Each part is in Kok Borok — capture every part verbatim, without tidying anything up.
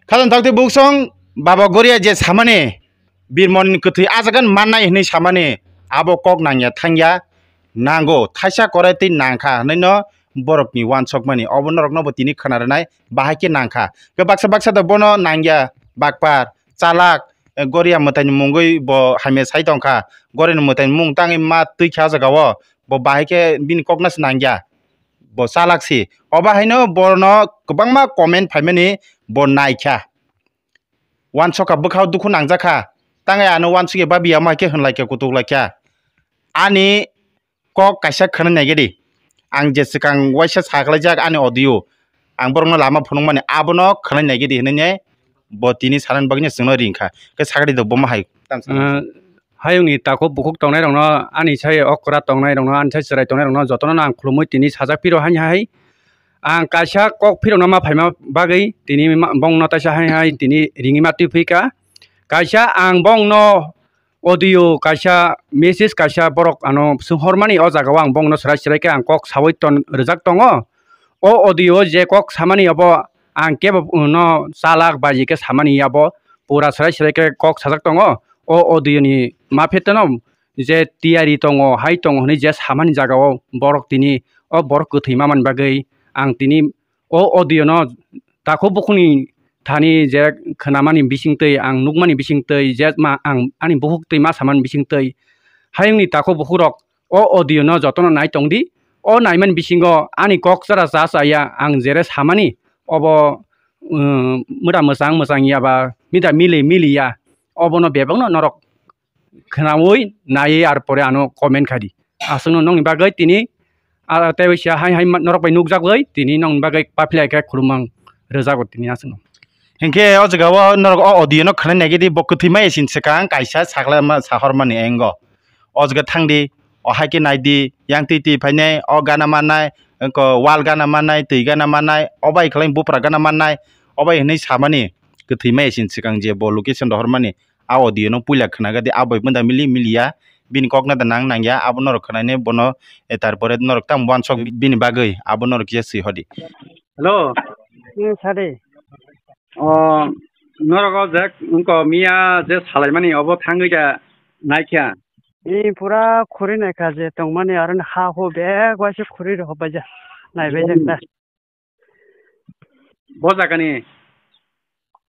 Khajang takti buksong Baba Goria je samani, birmon kwthwi ajagan mannai hwnwi samani, abo kok nangya thangya, nango thaisa korai twi nangkha hwnwi no borokni wansokmani, obo norokno bo tini khwna rwnai bahai khe nangkha. Khe baksa baksa do bono nangya, bakpar, chalak, eh, Goria mwtaini mungwi bo hamya sai tongkha, Goria ni mwtaini mung tangwi ma twi kha o jaga o, bo bahai khe bini kokno se nangya, bo chalak si. Obo haino bono kwbangma comment phaimani bo naikha. Wansokha bwkhao dukhu nangjakha. Tangwi ano wansukya babi amo hai khe hwnlaikha kutuklaikha. Ani kok kaisa khwnwi naigedi. Ang je swkang waisa sakhlaijak ani audio. Ang borokno lama phunukmani abono khwnwi naigedi hwnwi bo tini sanani bagwino chwngno ringkha. Khe sakdi do bomo hai. Ah, hayungni takhuk bukhuk tongnairokno, ani sai okra tongnairokno, ani sai chwrai tongnairokno jotono no ang khulumui tini sajak phiro haini hai. Ang kaisa kok phirokno ma phaima bagwi tini ma-, bongno taisa hai hai tini ringwi ma twi phika. Kaisa ang bongno audio kaisa message kaisa borok ano swng hormani o jaga o ang bongno swrai swrai khe ang kok saui ton rwjak tongo. O audio je kok samani abo ang kebo no chalak baji khe samani abo pura swrai swrai khe kok sajak tongo. O audio ni mapheteno je tiyari tongo, hai tongo hwnwi je samani jaga o borok tini o borok kwthwi mamani bagwi ang tini o audio no takhuk bukhukni thani je khwnamani bisingtwi ang nukmani bisingtwi je ma ang ani bukhuk twi ma samani bisingtwi hayungni takhuk bukhukrok o audio no jotono nai tongdi. O naimani bisingo ani kok chara cha cha ya, ang jere samani obo, um, muda mwchang mwchang ya ba mida mili mili ya, obono bebakno norok khwnaui naiwi ar pore ano comment khai di. Aswkno nokni bagwi tini, ah, tei waisa hai hai ma-, norok bai nukjagwi tini nokni bagwi paphilai khe khulumang rwjago tini aswkno. Hinkhe o jaga o norok o audio no khwnai naigidi, bo kwthwi mai sin swkang kaisa sakla ma sahormani engo. O jaga thangdi, o hai khe naidi, yang twi twi phainai, o gana mannai, wngkho wal gana mannai, twi gana mannai, o bai khlai bupra gana mannai, o bai hwnwi samani kwthwi mai sin swkang je bo location rohormani. A audio no puila khwnaga di, a bai mwnda mili mili ya, bini kok no da nang nang ya, abo norok khwnainai bono, eh, tarpore norok tamo uansuk bini bagwi, abo norok kisa swi hodi. Hello. Hmm, sadi. O, norok o je wngkho miya je salaimani obo thangwi da naikha. I pura khuri naikha je tongmani aro ha hu bek waisa khuri rok baija naibaijak ta. Bo jagani?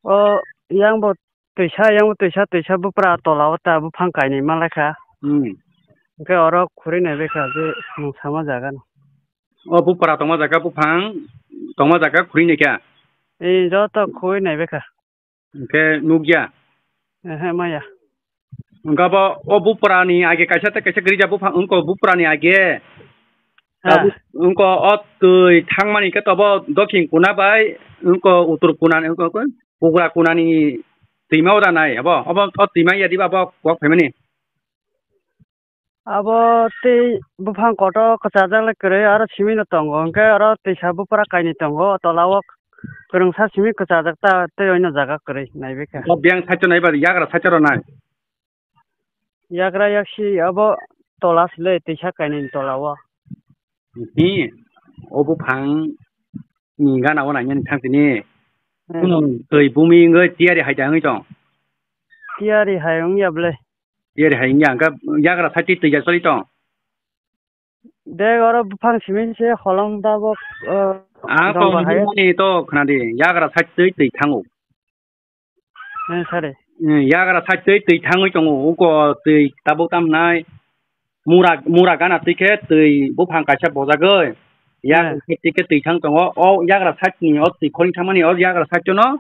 O yang bo twisa, yang bo twisa, twisa bupra tola o ta buphang kainwi manlaikha. Hmm. Hwnkhe oro khuri naibaikha je mung sama jaga no. O bupra tongma jaga buphang tongma jaga khuri naikha? Ee, joto khuri naibaikha. Hwnkhe nukya? Ehe, maya. Hwnkhe bo o buprani age kaisa tei kaisa grijak buphang wngkho buprani age. Ha. Tabuk wngkho o twi thangmani khe tobo dokhin kuna bai wngkho uttor kuna ni wngkho pugra kunani twima ora nai abo, obo o twima ya diba abo kok phaimani? Abo tei buphang kotor kwchajak le kwrwi aro simi no tongo, hwnkhe oro twisa bupra kainwi tongo, tola o kwrwngsa simi kwchajak ta tei oino jaga kwrwi naibaikha. O biyang side o naiba yagra side o rw nai? Yagra yaksi abo tola se le twisa kainwi tola o. Hi, o buphang ni gana o nainani thang tini. Hmm. Kunu twi bumi wngwi tiyari hai da wngwi tong? Tiyari hai wngya bwle. Tiyari hai wngya, hwnkhe yagra side twi twi ya choli tong? Bag oro buphang simi se holong tabok, uh, ang tong jongba hai. Himani to khwnadi, yagra side twi twi thango. Eh, sare. Eh, yagra side twi twi thangwi tongo, uko twi tabuk tamnai. Mura, mura gana twi khe twi buphang kaisa bojagwi. Yagra side twi khe twi thang tongo. O yagra side ni o twi khorang thangmani o yagra side no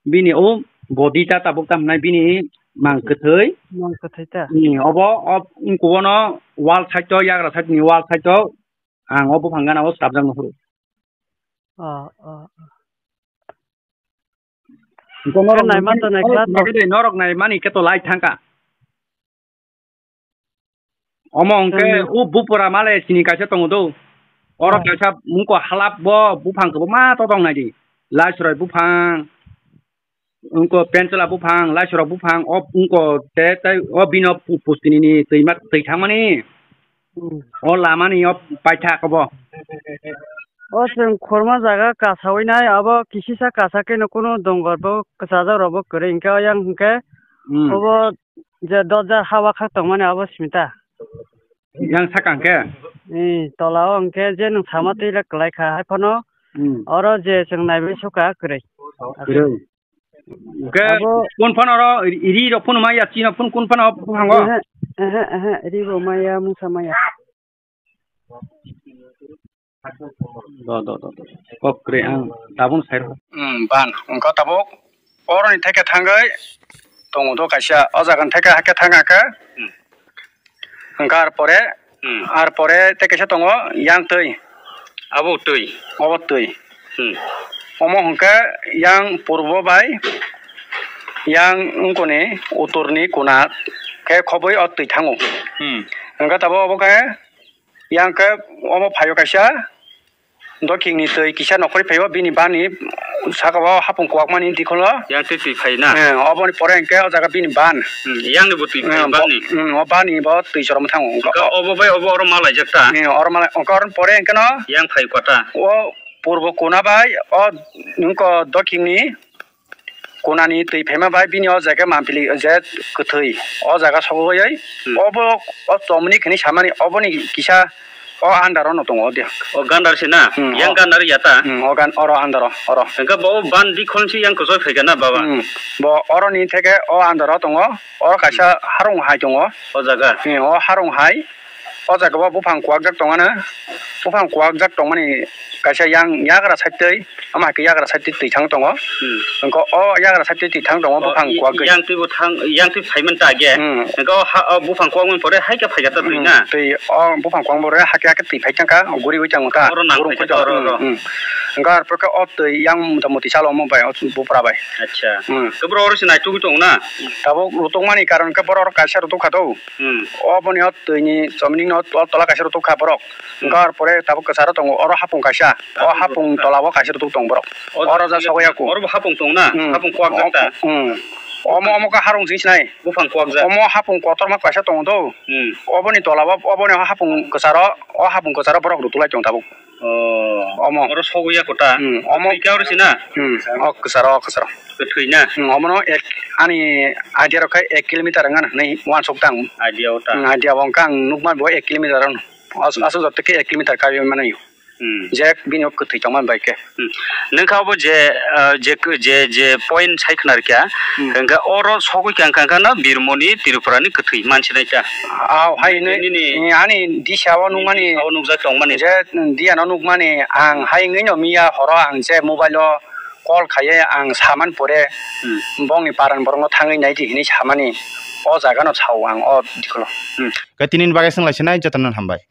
bini o body ta tabuk tamnai bini mang kwthwi. Mang kwthwi ta. Ni obo o uko no wall side o yagra side ni wall side o ang o buphang gana o swrapjak nukhuru. Oh, oh, oh. Norok nai man to nai kha to. Norok nai mani khe to lai thangka. Omo hwnkhe o bupura male sini kaisa tongo do. Oro kaisa mungko halap bo buphang khe bo ma to tong nai di. Laichwrai buphang, wngko penchwla buphang, laichwra buphang, o wngko te tei o bino pu-, pustini ni twima twi thangmani. Hmm. O lamani o paithak obo. O chwng khorma jaga kasawi nai, abo kisisa kasa khe no kunu dongor bo kwchajak rok bo kwrwi, hinkhe o yang hinkhe Hmm. obo je dot hajar hawa khak tongmani abo Smita. Yang sakang khe? Hmm, tola o hinkhe je nwng sama twi le kwlai kha, hai phano Hmm. oro je chwng naiwi sukha kwrwi. Kwrwi. Hinkhe abo kun phano oro ri rok phano maya, chino phun kun phano hango? Ehe, ehe, ehe, ri bo maya, musa maya. Do, do, do, do. Kok kwrwi ang tabuk sai rw. Hmm, ban. Wngkha tabuk. Oroni theke thangwi tongo do kaisa. O jaga ni theke hakhe thang hakhe. Hmm. Wngkha ar pore, Hmm. ar pore tei kaisa tongo yang twi. Abo twi. Obo twi. Hmm. Omo hwnkhe yang purbo bai yang wngkoni utorni kuna khe khobwi o twi thango. Hmm. Hwnkhe tabuk obo khe yang khe omo phaio kaisa dokhingni twi kisa nokhorwi phaio bini bani saka o hapung kwakmani dikholo. Yang twi twi phai na? Eh, oboni pore hwnkhe o jaga bini ban. Hmm, yang ni bo twi phai Eh, bani? Hmm, o bani bo twi chorma thango. Ka obo bai obo oro malaijak ta? Eh, oro malai, onkha oroni pore hwnkhe no Yang phai kota? O purbo kuna bai o wngkha dokhingni kunani twi phaima bai bini o jaga mampili je kwthwi o jaga sogwi Hmm. obo o chomni khini samani oboni kisa o under o no tongo o dia. O gandar se na? Hmm, Yang o- gandar ya ta? Hmm, o gan oro under o oro. Hwnkhe bo ban dikhon se yang kwchoi phai kha na baba? Hmm, bo oroni theke o under o tongo, oro kaisa harung hai tongo. O jaga? Hmm, o harung hai. O jaga o buphang kwakjak tongmani, buphang kwakjak tongmani kaisa yang yagra side twi, ama hai khe yagra side twi twi thang tongo. Hmm. Wngkha o yagra side twi twi thang tongo O, buphang i-, kwak twi. Yang twi bo thang, yang twi phai man ta ge. Hmm. Wngkha o ha, o buphang kwak man pore hai khe phai kha ta twi Hmm, na? Twi o buphang kwak man pore hakhe hakhe twi phai thang kha, guriwi tang kha. Oro nang Gurung phai kha kha, ta, oro, hmm, oro. Hmm. Wngkha ar pore khe o twi yang mota moti salo omo bai, o bupra bai. Acha. Hmm. Khe bro oro se nai tugwi tong na? Tabuk rutokmani karon khe borok kaisa rutuk kha do. Hmm. Oboni o twini chomini no to-, tola kaisa rutuk kha borok. Hmm. Wngkha ar pore tabuk kwcharo tongo, oro hapung kaisa. O Hapung hapung rutuk kha. Tola o kaisa rutuk tong borok. O Oro ja jaga sogwi ya, aku. Oro bo hapung tong na? Hmm. Hapung kwak jak ta? Hmm. Omo, omo khe harung jing sinai. Buphang kwak jak. Omo hapung kotorma kaisa tongo do. Hmm. Oboni tola o, oboni hapung kwcharo, o hapung kwcharo borok rutuk lai tong tabuk. Oh. Omo. Oro sogwi ya kota. Hmm, omo. Twi khe oro sina? Hmm, o kwcharo, o kwcharo. Kwthwi na? Hmm, omono ek, ani idea rok khai ek kilometer wngana hinwi uansuk tang. Idea o ta? Hmm, idea o wngkha ang nukma bo ek kilometer wngkha. As-, aswk joto khe ek kilometer kaiwi mano. Hmm. Je bini o kwthwi tongma bai khe. Hmm. Nwng kha obo je, ah, je, je, je point sai khna rikha, Hmm. hwnkhe oro sogwi kha, wngkha, wngkha no Birmoni Tripurani kwthwi mansinai ta. Aw, hai Nini, nini, nini ani disa o nukmani, disa o nukjak tongmani. Je dia no nukmani, ang hai wngwi no miya horo ang je mobile o call khaiye ang saman pore, Hmm. bongni paran borok no thangwi naidi hinwi samani o jaga no sao ang o dikolo. Hmm. Khe tini ni bagwi swng lai sinai jotono hambai.